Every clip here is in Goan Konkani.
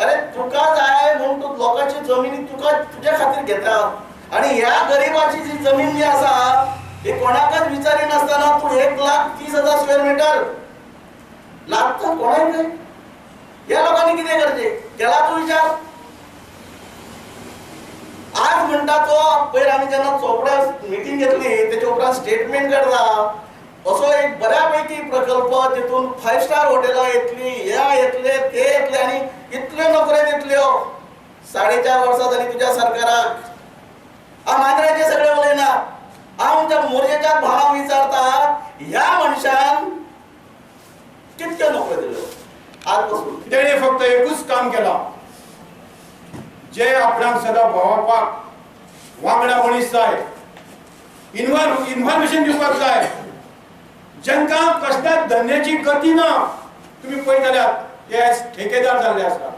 अरे तुका जाय म्हूण तूं लोकांची जमिनी तुका तुज्या खातीर घेता आनी ह्या गरिबाची जी जमीन जी आसा ही कोणाकच विचारी नासतना तूं 1,30,000 स्क्वेअर मिटर लागता कोणाक. ह्या लोकांनी कितें करचें केला तूं विचार. आज म्हणटा तो पयर आमी जेन्ना चोपड्या मिटींग घेतली तेच्या उपरांत स्टेटमेंट काडला असो एक बऱ्यापैकी प्रकल्प तितून 5 स्टार हॉटेलां येतली, ह्या येतले ते येतले आनी इतल्यो नोकऱ्यो दितल्यो. 4.5 वर्सां जाली तुज्या सरकाराक. हांव मांद्र्याचे सगळे उलयना, हांव आमच्या मोरजेच्या भावांक विचारता ह्या मनशान कितक्यो नोकऱ्यो दिल्यो आज पसून. तेणे फक्त एकूच काम केलां, जे आपणाक सदां भोंवपाक वांगडा मनीस जाय, इन्फॉर्मेशन दिवपाक जाय, जांकां कसल्याच धंद्याची गती ना. तुमी पळयत जाल्यार ते आयज ठेकेदार जाल्ले आसा.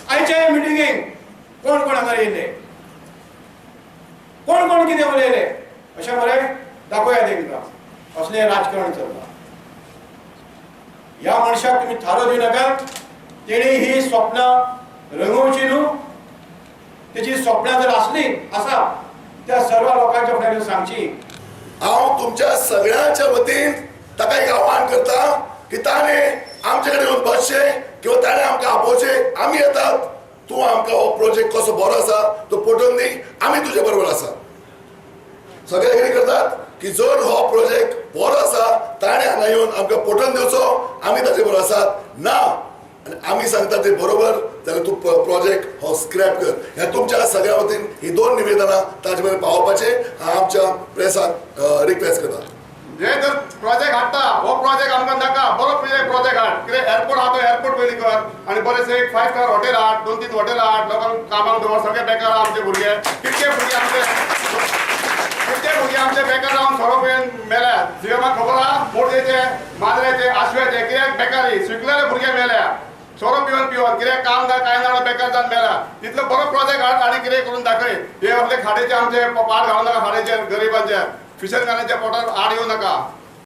आयच्या मिटिंगेक कोण कोण हांगा येयल्ले, कोण कोण कितें उलयले अशें मरे दाखोवया तेंकां. असलें राजकारण चल्लां. ह्या मनशाक तुमी थारो दिवनाका. तेणी ही स्वप्नां रंगोवची न्हू. तेजी स्वप्नां जर आसली आसा त्या सर्व लोकांच्या फुड्यान सांगची. हांव तुमच्या सगळ्यांच्या वतीन ताका एक आव्हान करता की ताणें आमचे कडेन येवन बसचें किंवा ताणें आमकां आपोवचें. आमी येतात, तूं आमकां हो प्रोजेक्ट कसो बरो आसा तो पटोवन दी, आमी तुजे बरोबर आसा. सगळे कितें करतात की जर हो प्रोजेक्ट बरो आसा ताणें हांगा येवन आमकां पटोवन दिवचो, आमी ताचे बरोबर आसात ना आनी आमी सांगता ते बरोबर जाल्यार तूं प्रोजेक्ट हो स्क्रॅप कर. ह्या तुमच्या सगळ्या वतीन ही 2 निवेदनां ताजे मेरेन पावोवपाचें हांव आमच्या प्रेसाक रिक्वेस्ट करता. हे जर प्रोजेक्ट हाडटा हो प्रोजेक्ट आमकां नाका. बरो प्रोजेक्ट हाड, कितें एअरपोर्ट आहा तो एअरपोर्ट पयलीं कर आनी बरें एक 5 स्टार हॉटेल हाड, 2-3 हॉटेल हाड, लोकांक कामाक दवर. सगळे बेकार आहा आमचे भुरगे, कितके भुरगे आमचे, कितके भुरगे आमचे बेकार रावन सोरो पिवन मेल्या. सीएमाक खबर आहा, मोरजेचे, माजऱ्याचे, आशव्याचे कित्याक बेकारी शिकलेले भुरगे मेल्या सोरो पिवन पिवन, कित्याक काम ना कांय ना बेकार जावन मेल्या. तितलो बरो प्रोजेक्ट हाड आनी कितें करून दाखय. हे आपले खाडेचे आमचे पाट घालूं नाका, खाडेचे गरिबांचे फिशरमॅनाच्या पोटार आड येवं नाका.